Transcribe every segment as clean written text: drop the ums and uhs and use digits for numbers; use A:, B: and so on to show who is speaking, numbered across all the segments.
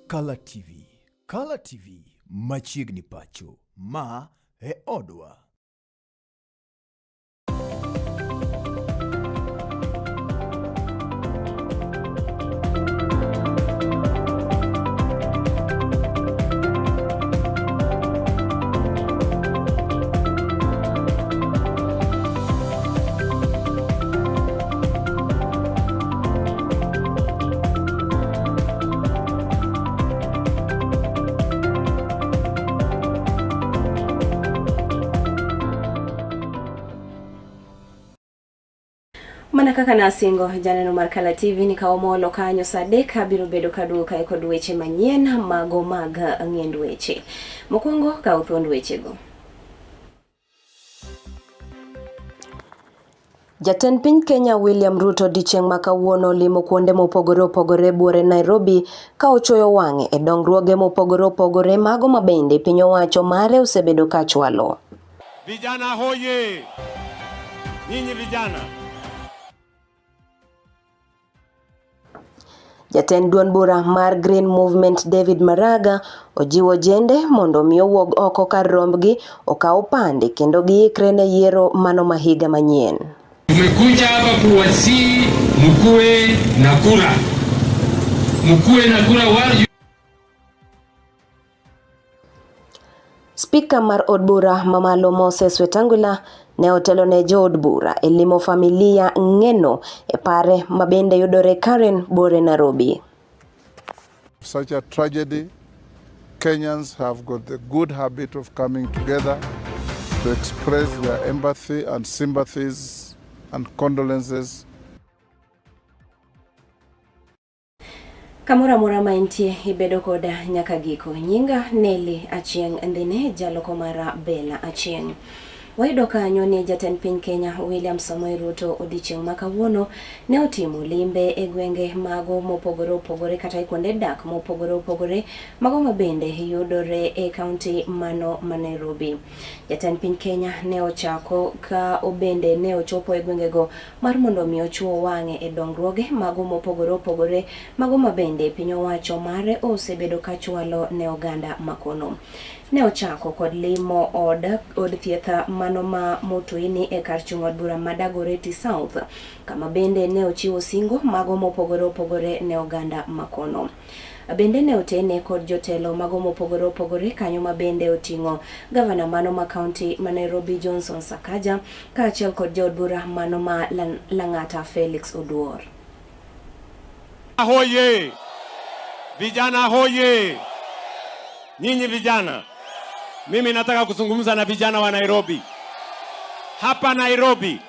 A: Kala TV. Kala TV machiegni pacho. Ma e odwa.
B: Mana kaka nasingo janeno mar Kala TV ni ka omolo kanyo saa adek abiro bedo kaduogo kae kod weche manyien mago mag ng'end weche. Mokwongo kaw thuond wechego. Jatend piny Kenya William Ruto odiechieng' ma kawuono olimo kuonde mopogore opogore buore Nairobi ka ochuoyo wang'e e dongruoge mopogore opogore mago ma bende piny owacho mare osebedo ka chwalo.
C: Vijana hoye! Nyinyi vijana!
B: Jatend duond bura mar Green Movement David Maraga ojiwo ojende mondo omi owuog oko kar rombgi okaw opande kendo giikre ne yiero mano ma higa manyien.
D: Tumekuja hapa kuwasihi mkuwe na kura, mkuwe na kura wa
B: Spika mar od bura mamalo Moses Wetangula ne otelo ne jood bura e limo familia Ng'eno e pare ma bende yudore Karen Bore Nairobi.
E: Such a tragedy, Kenyans have got the good habit of coming together to express their empathy and sympathies and condolences.
B: Kamoro amora ma intie ibedo koda nyaka giko. Nyinga Nelly Achieng' Ndhine, jaloko mara Bella Achieng'. Wayudo kanyo ni jatend piny Kenya William Samoei Ruto odiechieng' ma kawuono ne otimo limbe e gwenge mago mopogore opogore kata e kuonde dak mopogore opogore mago ma bende yudore e kaunti mano ma Nairobi. Jatend piny Kenya ne ochako ka obende ne ochopo e gwengego mar mondo omi ochuo wang'e e dongruoge mago mopogore opogore mago ma bende piny owacho mare osebedo ka chwalo ne oganda makono. Ne ochako kod limo od, od thieth mano ma Mutuini e kar chung' od bura ma Dagoretti South kama bende ne ochiwo singo mago mopogore opogore ne oganda makono. Bende ne otene kod jotelo mago mopogore opogore kanyo ma bende oting'o gavana mano ma kaunti ma Nairobi Johnson Sakaja kaachiel kod jaod bura mano ma Lang'ata Felix Oduor.
C: Hoye! Vijana hoye! Nyinyi vijana, mimi nataka kuzungumza na vijana wa Nairobi. Hapa Nairobi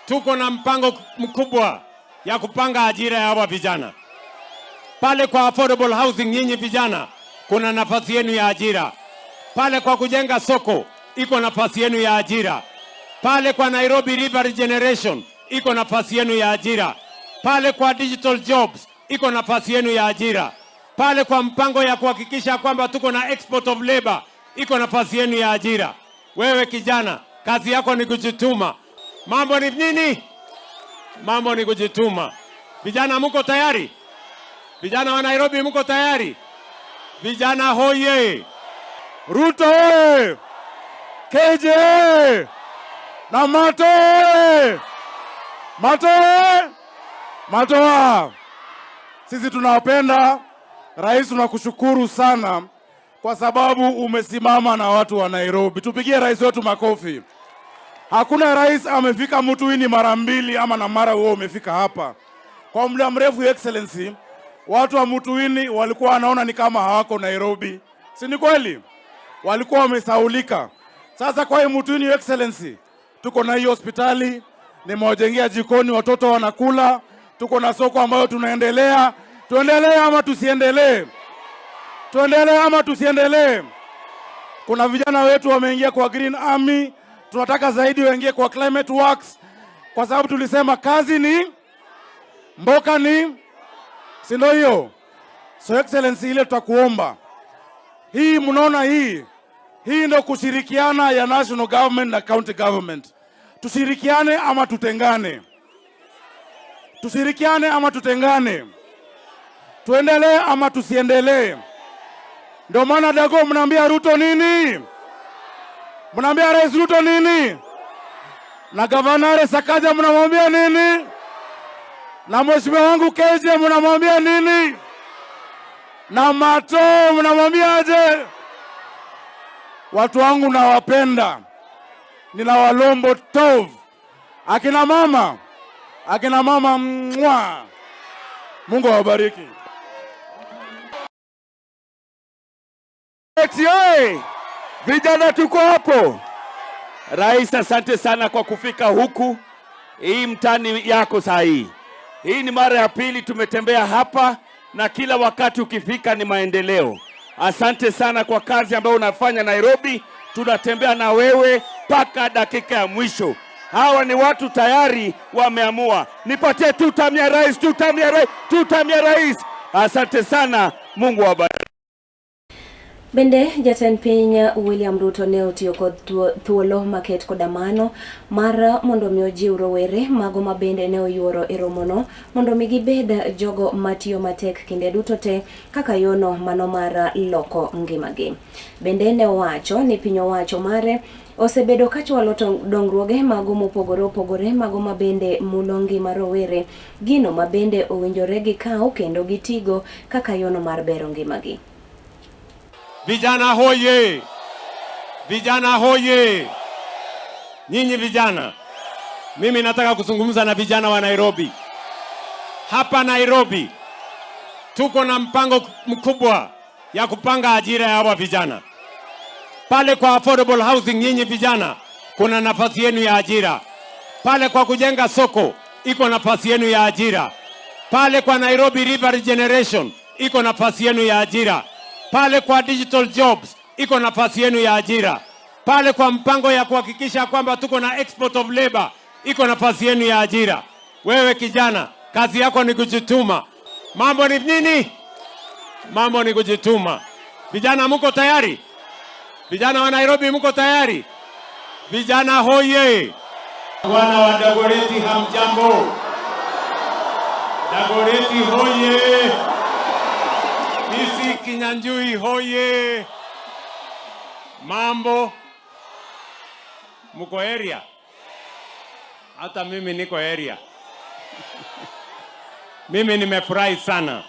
C: tuko na mpango mkubwa ya kupanga ajira ya hawa vijana pale kwa affordable housing. Nyinyi vijana, kuna nafasi yenu ya ajira pale kwa kujenga soko, iko nafasi yenu ya ajira pale kwa Nairobi River Regeneration, iko nafasi yenu ya ajira pale kwa digital jobs, iko nafasi yenu ya ajira pale kwa mpango ya kuhakikisha kwamba tuko na export of labor, iko nafasi yenu ya ajira. Wewe kijana, kazi yako ni kujituma. Mambo ni nini? Mambo ni kujituma. Vijana muko tayari? Vijana wa Nairobi muko tayari? Vijana hoye!
E: Ruto oye! KJ oye! Na Mato oye! Mato oye! Matoa! Sisi tunawapenda. Rais, tunakushukuru sana kwa sababu umesimama na watu wa Nairobi. Tupigie rais wetu makofi. Hakuna rais amefika Mutuini mara mbili ama na mara wewe umefika hapa kwa muda mrefu. Your Excellency, watu wa Mutuini walikuwa wanaona ni kama hawako Nairobi, si ni kweli? Walikuwa wamesaulika. Sasa kwa hii Mutuini, Your Excellency, tuko na hiyo hospitali, nimewajengea jikoni, watoto wanakula, tuko na soko ambayo tunaendelea. Tuendelee ama tusiendelee? Tuendelee ama tusiendelee? Kuna vijana wetu wameingia kwa Green Army, tunataka zaidi waingie kwa Climate Works, kwa sababu tulisema kazi ni mboka ni, si ndio hiyo? So Excellency, ile tutakuomba hii, mnaona hii hii ndio kushirikiana ya national government na county government. Tushirikiane ama tutengane? Tushirikiane ama tutengane? Tuendelee ama tusiendelee? Ndio maana Dago, mnaambia Ruto nini? Mnaambia Rais Ruto nini? Na Gavana Sakaja mnamwambia nini? Na mheshimiwa wangu KJ mnamwambia nini? Na Mato mnamwambia aje? Watu wangu nawapenda, ninawalombo tov. Akina mama mwa, Mungu awabariki.
F: Oye! Vijana tuko hapo. Rais, asante sana kwa kufika huku. Hii mtaani yako saa hii. Hii ni mara ya pili tumetembea hapa na kila wakati ukifika ni maendeleo. Asante sana kwa kazi ambayo unafanya Nairobi. Tunatembea na wewe mpaka dakika ya mwisho. Hawa ni watu tayari wameamua. Nipatie tu term ya rais, tu term ya rais, tu term ya rais. Asante sana, Mungu awabariki.
B: Bende jatend piny William Ruto ne otiyo kod thuolo maket koda mano mar mondo mi ojiw rowere mago ma bende ne oyuoro e romono mondo mi gibed jogo matiyo matek kinde duto te kaka yono mano mar loko ngimagi. Bende ne owacho ni piny owacho mare osebedo kachwalo dongruoge mago mopogore opogore mago ma bende mulo ngima rowere, gino ma bende owinjore gikaw kendo gitigo kaka yono mar bero ngimagi.
C: Vijana hoye! Vijana hoye! Nyinyi vijana, mimi nataka kuzungumza na vijana wa Nairobi. Hapa Nairobi tuko na mpango mkubwa ya kupanga ajira ya hawa vijana. Pale kwa affordable housing, nyinyi vijana, kuna nafasi yenu ya ajira. Pale kwa kujenga soko iko nafasi yenu ya ajira. Pale kwa Nairobi River Regeneration iko nafasi yenu ya ajira. Pale kwa digital jobs iko nafasi yenu ya ajira. Pale kwa mpango ya kuhakikisha kwamba tuko na export of labor iko nafasi yenu ya ajira. Wewe kijana, kazi yako ni kujituma. Mambo ni nini? Mambo ni kujituma. Vijana, mko tayari? Vijana wa Nairobi, mko tayari? Vijana hoye! Wana wa Dagoretti, hamjambo? Dagoretti hoye! PC Kinyanjui hoye! Mambo, muko area? Hata mimi niko area. Mimi nimefurahi sana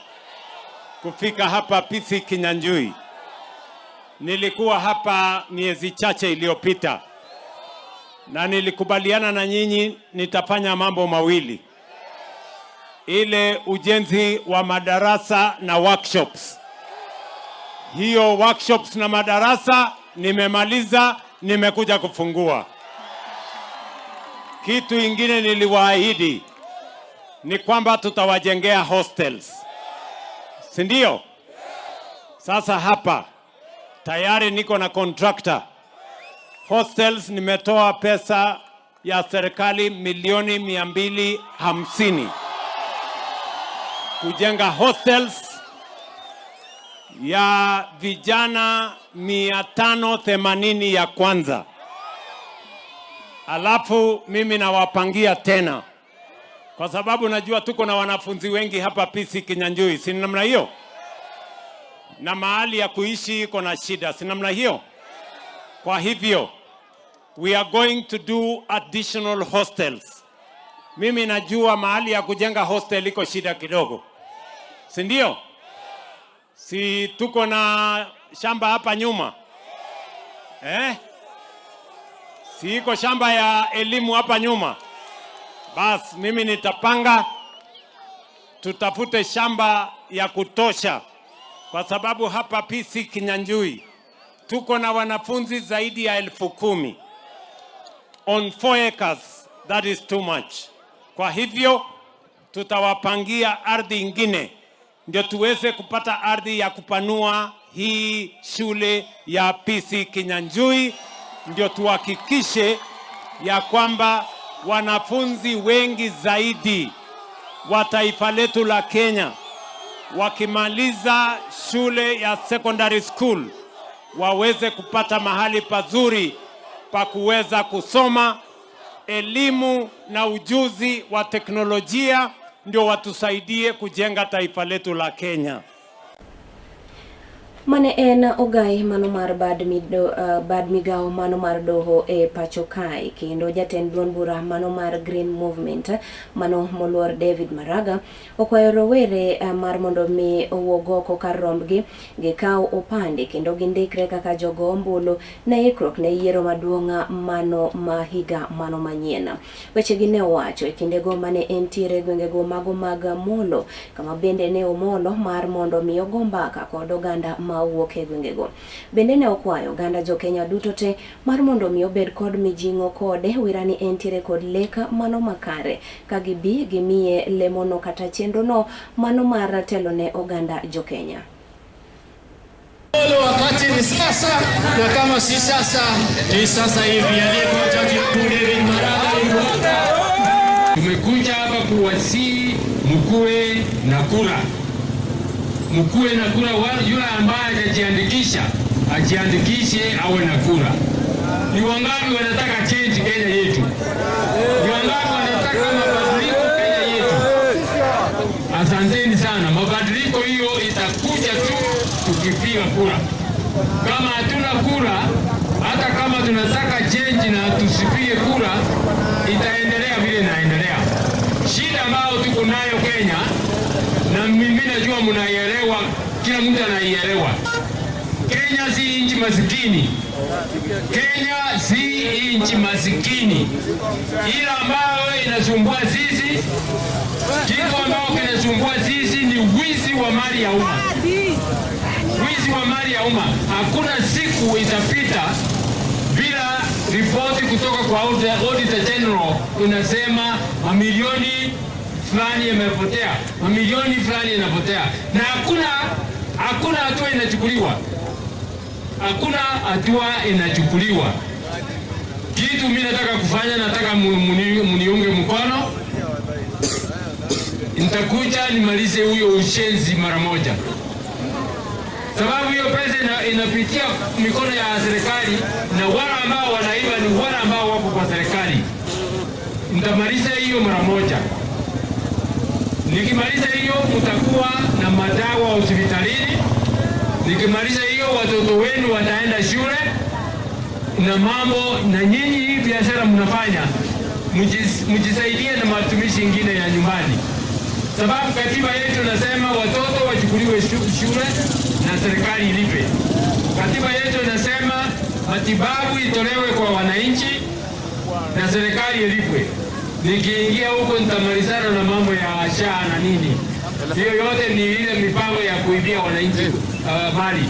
C: kufika hapa PC Kinyanjui. Nilikuwa hapa miezi chache iliyopita na nilikubaliana na nyinyi nitafanya mambo mawili: ile ujenzi wa madarasa na workshops. Hiyo workshops na madarasa nimemaliza, nimekuja kufungua. Kitu ingine niliwaahidi ni kwamba tutawajengea hostels, si ndio? Sasa hapa tayari niko na contractor. Hostels nimetoa pesa ya serikali milioni 250 kujenga hostels ya vijana 580 ya kwanza, alafu mimi nawapangia tena, kwa sababu najua tuko na wanafunzi wengi hapa PC Kinyanjui, si namna hiyo? Na mahali ya kuishi iko na shida, si namna hiyo? Kwa hivyo we are going to do additional hostels. Mimi najua mahali ya kujenga hostel iko shida kidogo, si ndio? Si tuko na shamba hapa nyuma, eh? Si iko shamba ya elimu hapa nyuma? Bas, mimi nitapanga tutafute shamba ya kutosha, kwa sababu hapa PC Kinyanjui tuko na wanafunzi zaidi ya 10,000 on 4 acres, that is too much. Kwa hivyo tutawapangia ardhi ingine ndio tuweze kupata ardhi ya kupanua hii shule ya PC Kinyanjui, ndio tuhakikishe ya kwamba wanafunzi wengi zaidi wa taifa letu la Kenya wakimaliza shule ya secondary school waweze kupata mahali pazuri pa kuweza kusoma elimu na ujuzi wa teknolojia. ndio watusaidie kujenga taifa letu la Kenya.
B: Mane en ogai mano mar bad, mido, bad migawo mano mar doho e pacho kae kendo jatend duond bura mano mar Green Movement mano moluor David Maraga okwayo rowere mar mondo mi owuog oko kar rombgi gikaw opande kendo gindikre kaka jogo ombulu ne ikruok ne yiero maduong' mano ma higa mano manyien. Wechegi ne owacho e kindego mane entiere e gwengego mago mag Molo kama bende ne omolo mar mondo mi ogo mbaka kod oganda ma wuok e gwengego. Bende ne okwayo oganda jokenya duto te mar mondo mi obed kod mijing'o kode wira ni entiere kod lek mano makare ka gibi gimiye lemono kata chenrono mano mar telo ne oganda jokenya.
D: Wakati ni sasa, na kama si sasa ni sasa hivi. Aliyekuwa jaji mkuu David Maraga, tumekuja hapa kuwasihi mkuwe na kura, mkuwe na kura. Yule ambaye hajajiandikisha ajiandikishe awe na kura. Ni wangapi wanataka change Kenya yetu? Ni wangapi wanataka mabadiliko Kenya yetu? Asanteni sana. Mabadiliko hiyo itakuja tu tukipiga kura. Kama hatuna kura, hata kama tunataka change na tusipige kura, itaendelea vile inaendelea. Shida ambayo tuko nayo Kenya, na mimi najua mnaielewa, kila mtu anaielewa. Kenya si nchi masikini. Kenya si nchi masikini, ila ambayo inasumbua sisi, kitu ambayo kinasumbua sisi ni wizi wa mali ya umma, wizi wa mali ya umma. Hakuna siku itapita bila ripoti kutoka kwa Auditor General inasema mamilioni fulani yamepotea, mamilioni fulani yanapotea, na hakuna hatua inachukuliwa, hakuna hatua inachukuliwa. Kitu mimi nataka kufanya, nataka muniunge mkono. Nitakuja nimalize huyo ushenzi mara moja, sababu hiyo pesa inapitia mikono ya serikali, na wale ambao wanaiba ni wale ambao wako kwa serikali. Nitamaliza hiyo mara moja. Nikimaliza hiyo, mtakuwa na madawa hospitalini. Nikimaliza hiyo, watoto wenu wataenda shule na mambo, na nyinyi hii biashara mnafanya mjisaidie na matumizi ingine ya nyumbani, sababu katiba yetu nasema watoto wachukuliwe shule na serikali ilipe. Katiba yetu inasema matibabu itolewe kwa wananchi na serikali ilipwe. Nikiingia huko nitamalizana na mambo ya SHA na nini, hiyo yote ni ile mipango ya kuibia wananchi mali.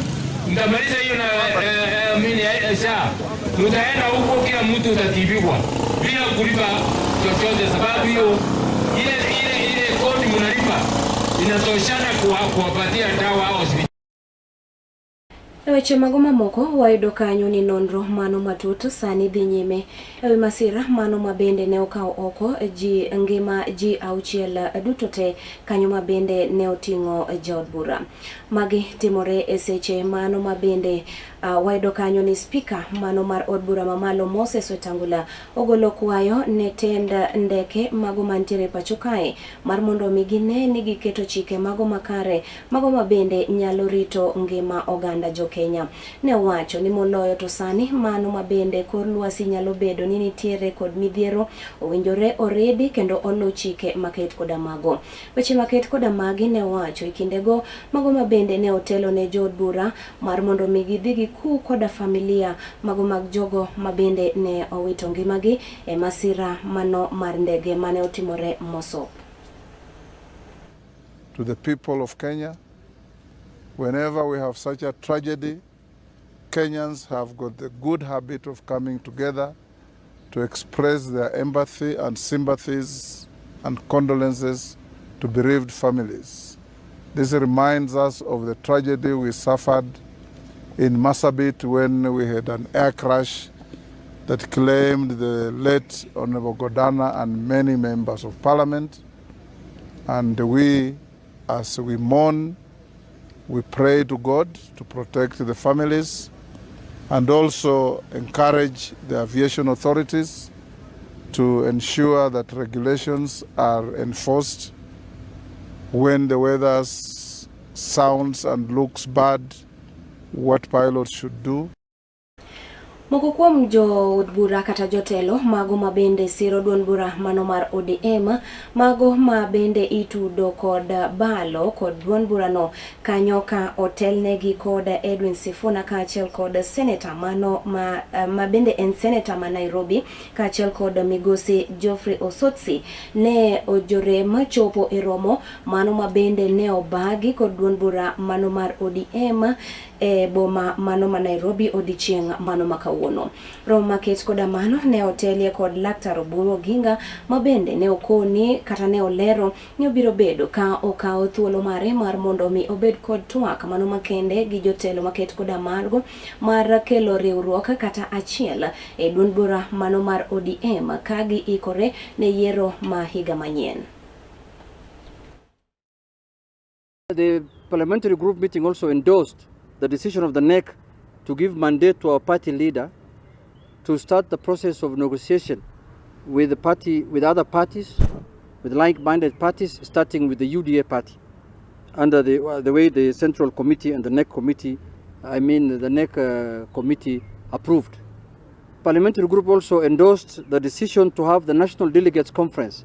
D: Nitamaliza hiyo na mini SHA. Mtaenda huko, kila mtu utatibiwa bila kulipa chochote, sababu hiyo ile kodi mnalipa inatoshana kuwapatia dawa hospitali.
B: E weche mago mamoko wayudo kanyo ni nonro mano matut sani dhi nyime ewi masira mano mabende ne okawo oko ji ngima ji auchiel duto te kanyo mabende ne oting'o jaod bura. Magi timore e seche mano mabende wayudo kanyo ni spika mano mar od bura mamalo Moses Wetangula ogolo kwayo ne tend ndeke mago mantiere pacho kae mar mondo mi gine ni giketo chike mago makare mago mabende nyalo rito ngima oganda jo Kenya. Ne owacho ni moloyo to sani mano mabende kor lwasi nyalo bedo ni nitiere kod midhiero owinjore oridi kendo oluw chike maket koda mago. Weche maket koda magi ne owacho e kindego mago mabende ne otelo ne jood bura mar mondo mi gidhi giku koda familia mago mag jogo mabende ne owito ngimagi e masira mano mar ndege mane otimore Mosop.
G: To the people of Kenya, whenever we have such a tragedy, Kenyans have got the good habit of coming together to express their empathy and sympathies and condolences to bereaved families. This reminds us of the tragedy we suffered in Marsabit when we had an air crash that claimed the late Honorable Godana and many members of parliament. And we, as we mourn, we pray to God to protect the families and also encourage the aviation authorities to ensure that regulations are enforced When the weather sounds and looks bad, what pilots should do.
B: Moko kuom jood bura kata jotelo mago ma bende siro duond bura mano mar ODM, mago ma bende itudo kod balo kod duond burano kanyo ka otelnegi kod Edwin Sifuna kaachiel kod seneta mano ma bende en seneta ma Nairobi kaachiel kod migosi Geoffrey Osotsi ne ojore machopo e romo mano ma bende ne obagi kod duond bura mano mar ODM e boma mano ma Nairobi odiechieng' mano ma kawuono. Romo maket koda mano ne otelie kod Laktar Oburu Oginga ma bende ne okoni kata ne olero ni obiro bedo ka okawo thuolo mare mar mondo mi obed kod twak mano makende gi jotelo maket koda mago mar kelo riwruok kata achiel e duond bura mano mar ODM ka giikore ne yiero ma higa manyien.
H: The parliamentary group meeting also endorsed the decision of the NEC to give mandate to our party leader to start the process of negotiation with the party, with other parties, with like-minded parties, starting with the UDA party, under the way the Central Committee and the NEC committee, I mean the NEC committee approved. Parliamentary group also endorsed the decision to have the National Delegates Conference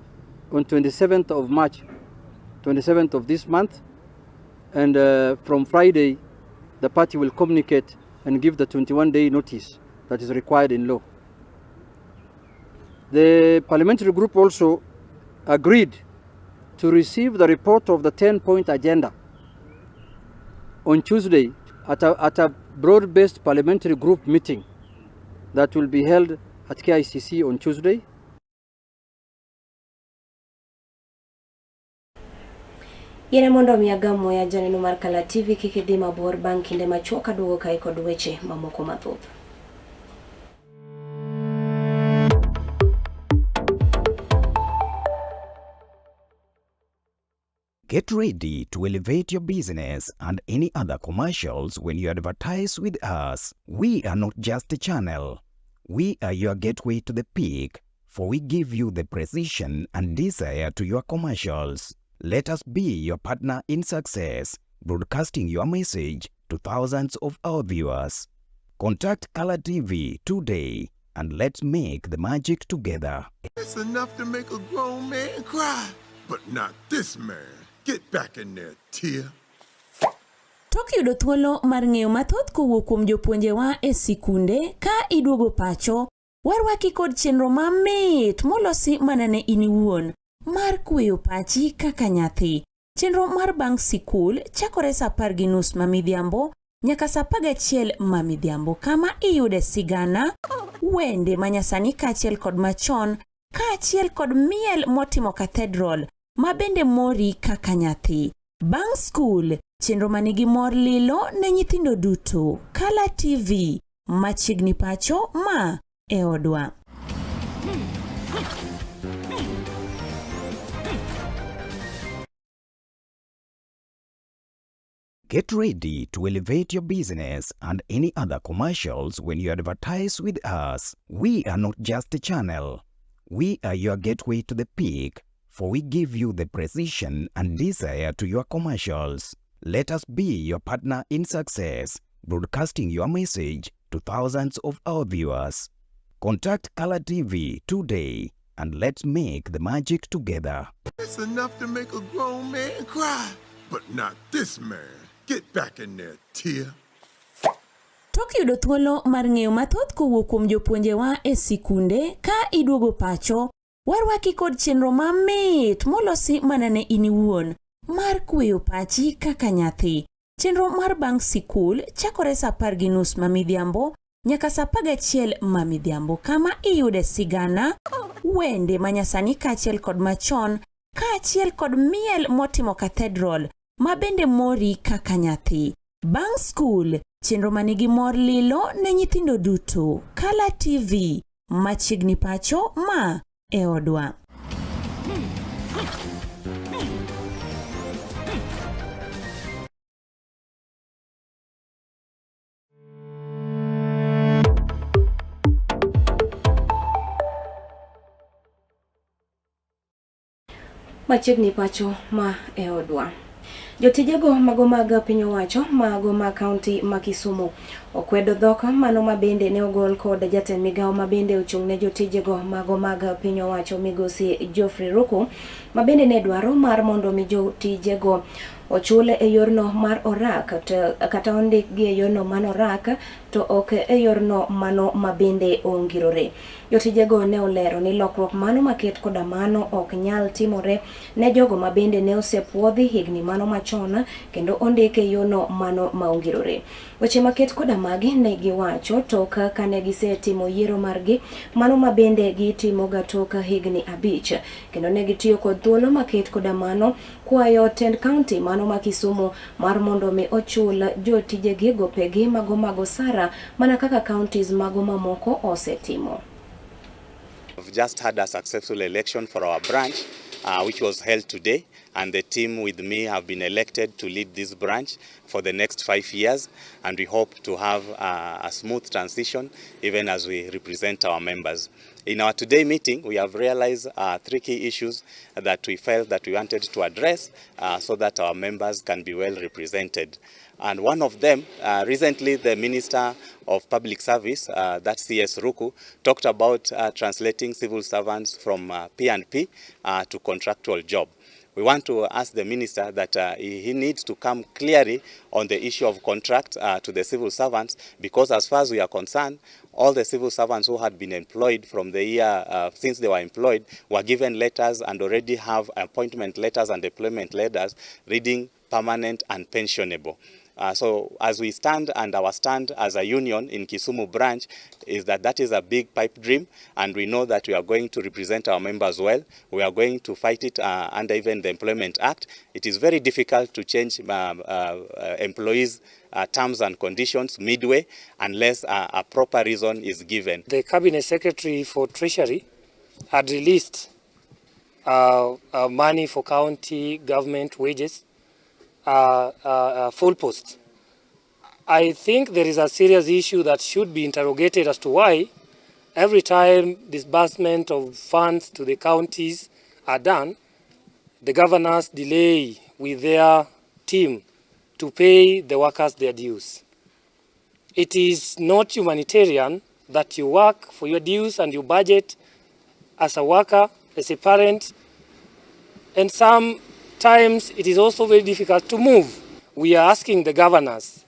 H: on 27th of March, 27th of this month, and from Friday, the party will communicate and give the 21-day notice that is required in law. The parliamentary group also agreed to receive the report of the 10-point agenda on Tuesday at a broad-based parliamentary group meeting that will be held at KICC on Tuesday.
B: Yiene mondo mi agam muya janeno mar Kala TV kik idhi mabor bang' kinde machuok aduogo kae kod weche mamoko mathoth.
I: Get ready to elevate your business and any other commercials when you advertise with us. We are not just a channel. We are your gateway to the peak, for we give you the precision and desire to your commercials. Let us be your partner in success, broadcasting your message to thousands of our viewers. Contact Kala TV today and let's make the magic together.
J: It's enough to make a grown man cry, but not this man. Get back in there, Tia.
K: Tok yudo thuolo mar ng'eyo mathoth kowuok kuom jopuonjewa e sikunde ka iduogo pacho, warwaki kod chenro mamit molosi mana ne in iwuon mar kweyo pachi kaka nyathi. Chenro mar bang' sikul chakore saa 10:30 ma midhiambo nyaka saa 11 ma midhiambo, kama iyude sigana, wende manyasani kaachiel kod machon, kaachiel kod miel motimo cathedral ma bende mori kaka nyathi. Bang' skul, chenro manigi mor lilo ne nyithindo duto. Kala TV, machiegni pacho ma e odwa.
I: Get ready to elevate your business and any other commercials when you advertise with us. We are not just a channel. We are your gateway to the peak, for we give you the precision and desire to your commercials. Let us be your partner in success, broadcasting your message to thousands of our viewers. Contact Kala TV today and let's make the magic together.
J: It's enough to make a grown man cry, but not this man. Get back in there, Tia.
K: Tok yudo thuolo mar ng'eyo mathoth kowuok kuom jopuonjewa e sikunde ka iduogo pacho, warwaki kod chenro mamit molosi mana ne in iwuon mar kweyo pachi kaka nyathi. Chenro mar bang' sikul chakore saa 10:30 ma midhiambo nyaka saa 11 ma midhiambo, kama iyude sigana, wende manyasani kaachiel kod machon, kaachiel kod miel motimo cathedral ma bende mori kaka nyathi. Bang' skul, chenro manigi mor lilo ne nyithindo duto. Kala TV, machiegni pacho ma e odwa.
B: Machiegni pacho ma e odwa. Jotijego mago mag piny owacho mago ma kaunti ma Kisumu okwedo dhok mano ma bende ne ogol kod jatend migawo ma bende ochung' ne jotijego mago mag piny owacho migosi Geoffrey Ruku ma bende ne dwaro mar mondo mi jotijego ochul e yorno mar orak to, kata ondikgi e yorno mar orak to ok e yorno mano ma bende ongirore. Jotijego ne olero ni lokruok mano maket koda mano ok nyal timore ne jogo ma bende ne osepuodhi higni mano machon kendo ondik e yono mano ma ongirore. Weche maket koda magi ne giwacho tok kane gisetimo yiero margi mano ma bende gitimoga tok higni 5 kendo ne gitiyo kod thuolo maket koda mano kwayo tend kaunti mano ma Kisumu mar mondo mi ochul jotijegi gopegi mago mag osara mana kaka counties mago mamoko osetimo.
L: We've just had a successful election for our branch, which was held today, and the team with me have been elected to lead this branch for the next 5 years, and we hope to have a smooth transition even as we represent our members. In our today meeting, we have realized 3 key issues that we felt that we wanted to address so that our members can be well represented. And one of them, recently the Minister of Public Service, that's CS Ruku, talked about translating civil servants from P&P to contractual job. We want to ask the minister that he needs to come clearly on the issue of contract to the civil servants, because as far as we are concerned, all the civil servants who had been employed from the year since they were employed were given letters and already have appointment letters and employment letters reading permanent and pensionable. So as we stand, and our stand as a union in Kisumu branch is that that is a big pipe dream, and we know that we are going to represent our members well. We are going to fight it under even the Employment Act. It is very difficult to change employees' terms and conditions midway unless a proper reason is given.
M: The Cabinet Secretary for Treasury had released money for county government wages, full posts. I think there is a serious issue that should be interrogated as to why every time disbursement of funds to the counties are done, the governors delay with their team to pay the workers their dues. It is not humanitarian that you work for your dues and your budget as a worker, as a parent, and sometimes it is also very difficult to move. We are asking the governors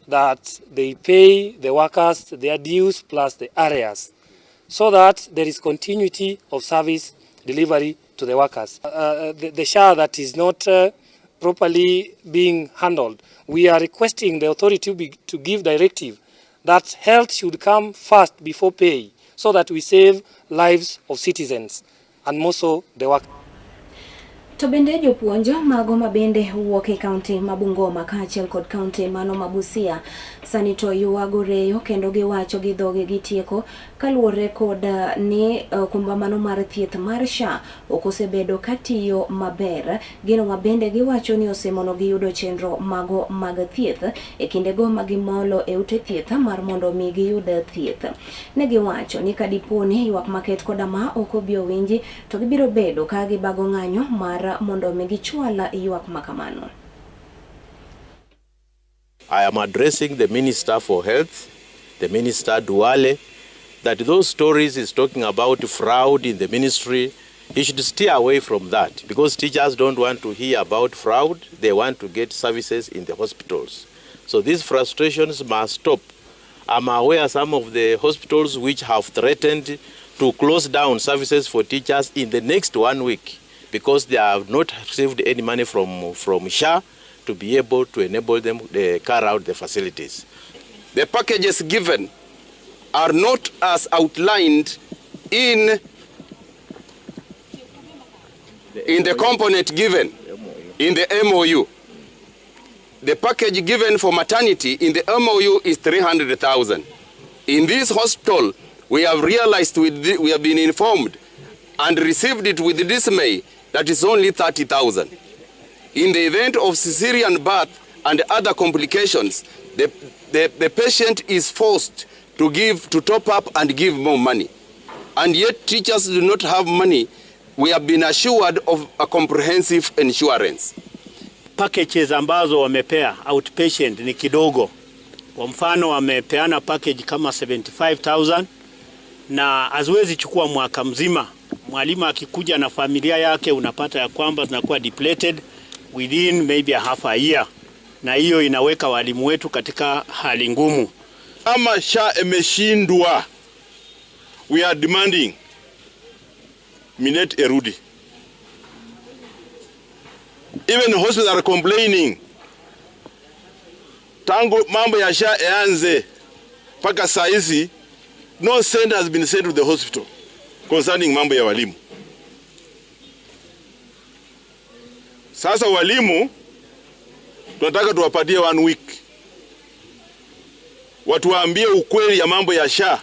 M: that they pay the workers their dues plus the arrears, so that there is continuity of service delivery to the workers. The SHA that is not properly being handled, we are requesting the authority to give directive that health should come first before pay, so that we save lives of citizens and more so the workers.
B: To bende jopuonj mago ma bende wuok e kaunti ma Bungoma kaachiel kod kaunti mano ma Busia sani to ywago reyo kendo giwacho gi dhoge gitieko kaluwore kod ni okumba mano mar thieth mar SHA ok osebedo katiyo maber, gino ma bende giwacho ni osemono giyudo chenro mago mag thieth e kindego ma gimolo e ute thieth mar mondo mi giyud thieth. Ne giwacho ni kadipo ni ywak maket koda ma ok obi owinji to gibiro bedo ka gibago ng'anyo mar mondo mi gichwal ywak makamano.
N: I am addressing the Minister for Health, the Minister Duale, that those stories he's talking about fraud in the ministry, he should steer away from that, because teachers don't want to hear about fraud, they want to get services in the hospitals. So these frustrations must stop. I'm aware some of the hospitals which have threatened to close down services for teachers in the next 1 week because they have not received any money from SHA to be able to enable them to carry out the facilities.
O: The packages given are not as outlined in the component given in the MOU. The package given for maternity in the MOU is 300,000. In this hospital, we have realized, we have been informed and received it with dismay that it's only 30,000. In the event of cesarean birth and other complications, the patient is forced to top up and give more money. And yet teachers do not have money We have been assured of a comprehensive insurance.
P: Packages ambazo wamepea outpatient ni kidogo. Kwa mfano wamepeana package kama 75,000 na haziwezi chukua mwaka mzima. Mwalimu akikuja na familia yake unapata ya kwamba zinakuwa depleted within maybe a half a year, na hiyo inaweka walimu wetu katika hali ngumu.
Q: Kama SHA imeshindwa, we are demanding Minet irudi. Even hospitals are complaining. Tangu mambo ya SHA ianze mpaka saa hizi, no cent has been sent to the hospital concerning mambo ya walimu. Sasa walimu tunataka tuwapatie one week, watuambie ukweli ya mambo ya SHA.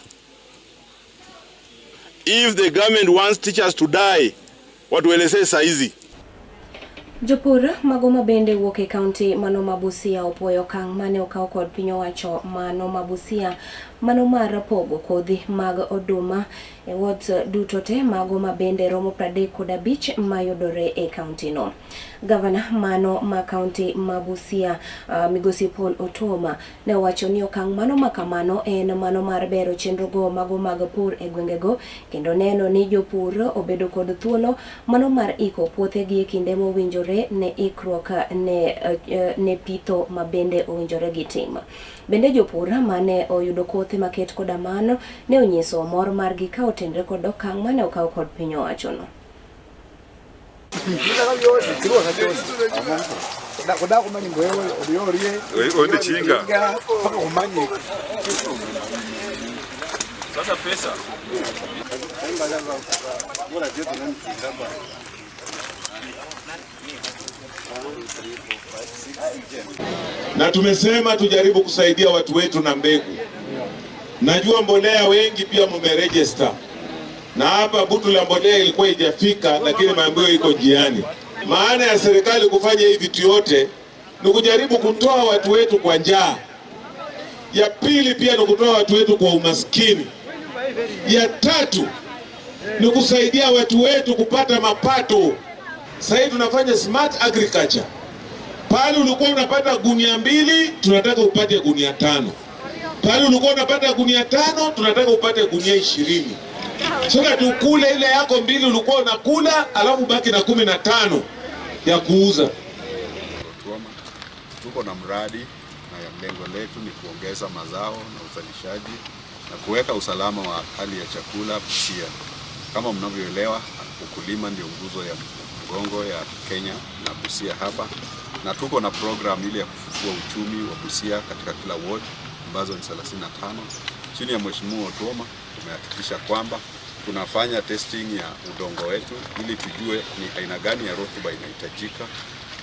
Q: If the government wants teachers to die, watuelezee saa hizi.
B: Jopur mago mabende wuok e kaunti mano ma Busia opuoyo okang' mane okaw kod piny owacho mano ma Busia mano mar pogo kodhi mag oduma e wards duto te mago mabende romo 35 mayudore e kaunti no. Gavana mano ma kaunti ma Busia Migosi Paul Otuoma ne owacho ni okang' mano ma kamano en mano mar bero chenro go mago mag pur e gwengego kendo neno ni jopur obedo kod thuolo mano mar iko puothegi e kinde mowinjore ne ikruok ne pitho mabende owinjore gitim. Bende jopur mane oyudo kothe maket koda mano ne onyiso mor margi ka otenre kod okang' mane okaw kod piny owachono.
R: Na tumesema tujaribu kusaidia watu wetu na mbegu. Najua mbolea wengi pia mumeregister. Na hapa butu la mbolea ilikuwa haijafika, lakini maambiwa iko njiani. Maana ya serikali kufanya hivi vitu yote ni kujaribu kutoa watu wetu kwa njaa. Ya pili pia ni kutoa watu wetu kwa umaskini. Ya tatu ni kusaidia watu wetu kupata mapato. Sasa hivi tunafanya smart agriculture. Pale ulikuwa unapata gunia 2, tunataka upate gunia 5. Pale ulikuwa unapata gunia 5, tunataka upate gunia 20. Sasa tukule ile yako 2 ulikuwa unakula, alafu baki na 15 ya kuuza.
S: Tuko na mradi na lengo letu ni kuongeza mazao na uzalishaji na kuweka usalama wa hali ya chakula Busia. Kama mnavyoelewa, ukulima ndio nguzo ya mgongo ya Kenya na Busia hapa, na tuko na program ile ya kufufua uchumi wa Busia katika kila ward ambazo ni 35. Chini ya Mheshimiwa Otuoma tumehakikisha kwamba tunafanya testing ya udongo wetu ili tujue ni aina gani ya rutuba inahitajika.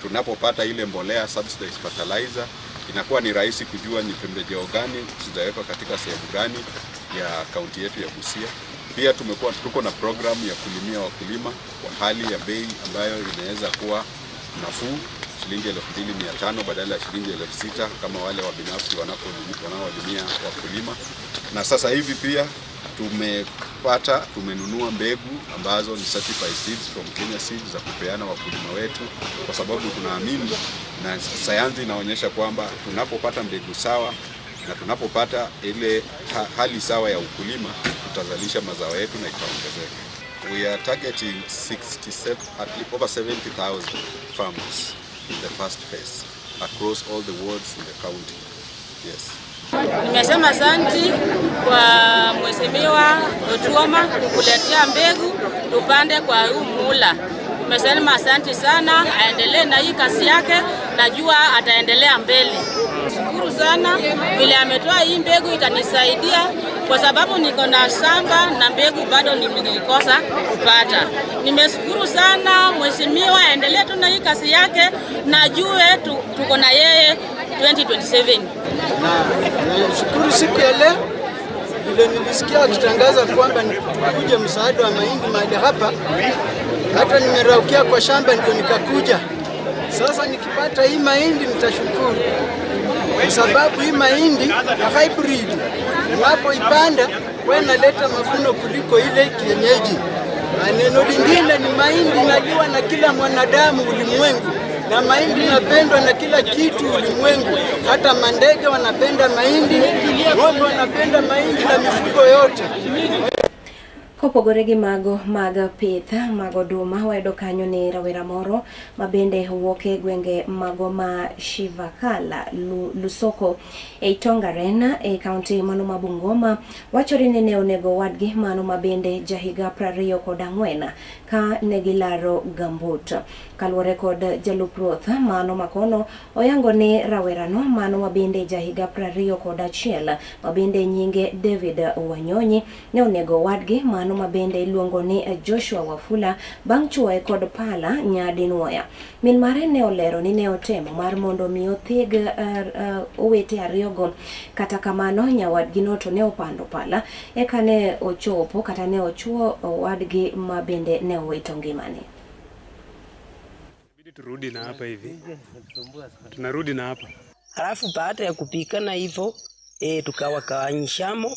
S: Tunapopata ile mbolea subsidized fertilizer, inakuwa ni rahisi kujua ni pembejeo gani zitawekwa katika sehemu gani ya kaunti yetu ya Busia. Pia tuko na program ya kulimia wakulima kwa hali ya bei ambayo inaweza kuwa nafuu, shilingi 2500 badala ya shilingi 6000 kama wale wa binafsi wanaolimia wakulima. Na sasa hivi pia tumenunua mbegu ambazo ni certified seeds from Kenya Seeds za kupeana wakulima wetu, kwa sababu tunaamini na sayansi inaonyesha kwamba tunapopata mbegu sawa na tunapopata ile hali sawa ya ukulima, tutazalisha mazao yetu na itaongezeka. We are targeting 67, at least over 70,000 farmers in the first phase across all the wards in the county. Yes.
T: Nimesema asanti kwa Mheshimiwa Otuoma kukuletea mbegu tupande kwa huu muhula. Nimesema asanti sana, aendelee na hii kazi yake, najua ataendelea mbele. Shukuru sana vile ametoa hii mbegu, itanisaidia kwa sababu niko na shamba na mbegu bado nilikosa kupata. Nimeshukuru sana mheshimiwa, aendelee tu na hii kazi yake, najue tuko na yeye 2027.
U: Na nashukuru siku ya leo vile nilisikia wakitangaza kwamba tukuje msaada wa mahindi mahali hapa, hata nimeraukia kwa shamba ndio nikakuja. Sasa nikipata hii mahindi nitashukuru, kwa sababu hii mahindi ya hybrid unapoipanda wewe inaleta mavuno kuliko ile kienyeji. Na neno lingine ni mahindi naliwa na kila mwanadamu ulimwengu, na mahindi napendwa na kila kitu ulimwengu. Hata mandege wanapenda mahindi, ng'ombe wanapenda mahindi na mifugo yote.
B: Kopogore gi mago mag pith mag oduma, wayudo kanyo ni rawera moro ma bende wuok e gwenge mago ma Shivakala Lusoko ei Tongaren e kaunti mano ma Bungoma wachore ni ne onego owadgi mano ma bende jahiga 24 ka ne gilaro gambut. Kaluwore kod jalup ruoth mano makono oyango ni rawerano mano ma bende jahiga 21 ma bende nyinge David Wanyonyi ne onego owadgi mano ma bende iluongo ni Joshua Wafula bang' chuoye kod pala nyadinwoya. Min mare ne olero ni ne otemo mar mondo mi otheg owete ariyogo, kata kamano nyawadgino to ne opando pala eka ne ochopo kata ne ochuo owadgi ma bende ne owito ngimane.
A: Turudi na hapa hivi. Tunarudi na hapa.
V: Alafu baada ya kupikana hivyo tukawakawanyishamo,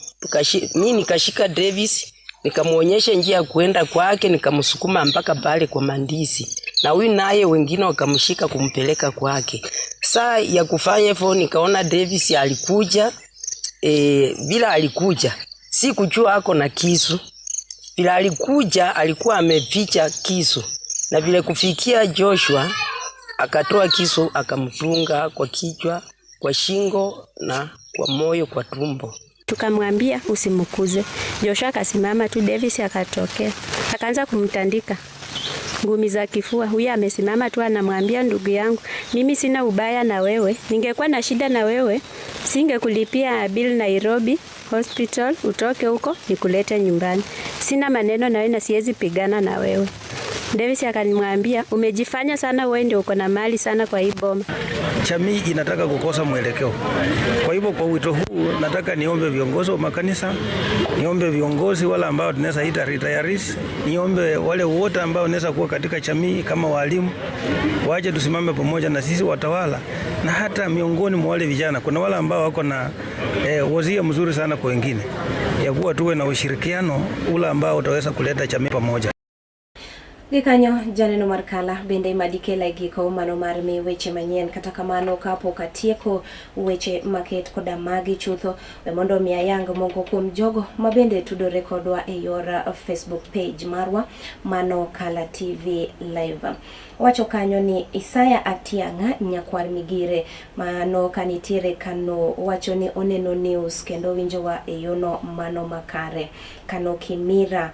V: mi nikashika Davis nikamwonyesha njia ya kuenda kwake, nikamsukuma mpaka pale kwa mandisi, na huyu naye wengine wakamshika kumpeleka kwake. Saa ya kufanya hivyo nikaona Davis alikuja, bila alikuja sikujua ako na kisu. Bila alikuja alikuwa ameficha kisu, na vile kufikia Joshua akatoa kisu akamfunga kwa kichwa, kwa shingo na kwa moyo, kwa tumbo.
W: Tukamwambia usimkuze. Joshua akasimama tu, Davis akatokea. Akaanza kumtandika ngumi za kifua. Huyu amesimama tu anamwambia, ndugu yangu, mimi sina ubaya na wewe. Ningekuwa na shida na wewe, singekulipia bill Nairobi Hospital, utoke huko nikulete nyumbani. Sina maneno na wewe na siwezi pigana na wewe. Davis akamwambia, umejifanya sana wewe ndio uko na mali sana kwa hii boma.
X: Jamii inataka kukosa mwelekeo. Kwa hivyo kwa wito huu nataka niombe viongozi wa makanisa, niombe viongozi wale ambao tunaweza ita retirees, niombe wale wote ambao wanaweza kuwa katika jamii kama walimu, waje tusimame pamoja na sisi watawala, na hata miongoni mwa wale vijana kuna wale ambao wako na wazia mzuri sana kwa wengine, ya kuwa tuwe na ushirikiano ule ambao utaweza kuleta jamii pamoja.
B: Gikanyo janeno mar Kala bende madikela e giko mano mar mi weche manyien. Kata kamano kapok atieko weche maket koda magi chutho, we mondo mi ayang moko kuom jogo ma bende tudore kodwa e yor Facebook page marwa mano Kala TV Live. Wacho kanyo ni Isaya Atiang'a nyakwar Migire mano kanitiere kano wacho ni oneno news kendo winjowa e yono mano makare. Kano Kimira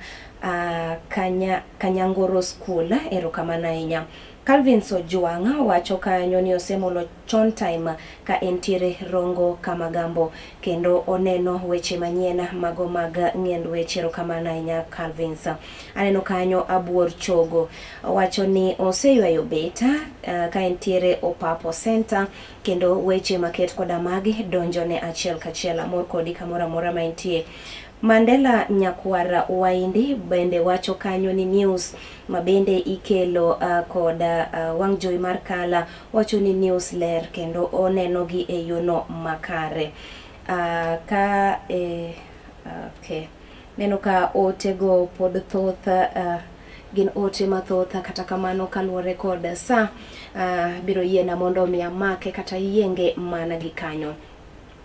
B: Kanyangoro School, erokamano ahinya. Calvin Sojuang wacho kanyo ni osemolo chon time ka entiere Rongo Kamagambo kendo oneno weche manyien mago mag ng'end weche. Erokamano ahinya Calvin. Aneno kanyo Abuor Chogo wacho ni oseywayo beta ka entiere Opapo Center kendo weche maket koda magi donjone achiel kachiel. Amor kodi kamoro amora ma entie. Mandela Nyakwara Waindi bende wacho kanyo ni news ma bende ikelo kod wang' jowi mar Kala wacho ni news ler kendo oneno gi e yono makare. Okay. Neno ka otego pod thoth, gin ote mathoth, kata kamano kaluwore kod sa biro yiena mondo mi amake kata yienge mana gi kanyo.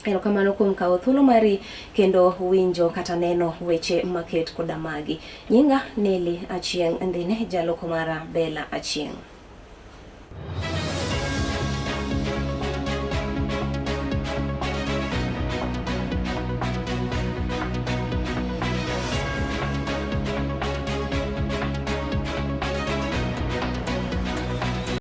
B: Erokamano kuom kawo thuolo mari kendo winjo kata neno weche maket koda magi. Nyinga Nelly Achieng' Ndhine, jaloko mara Bella Achieng'.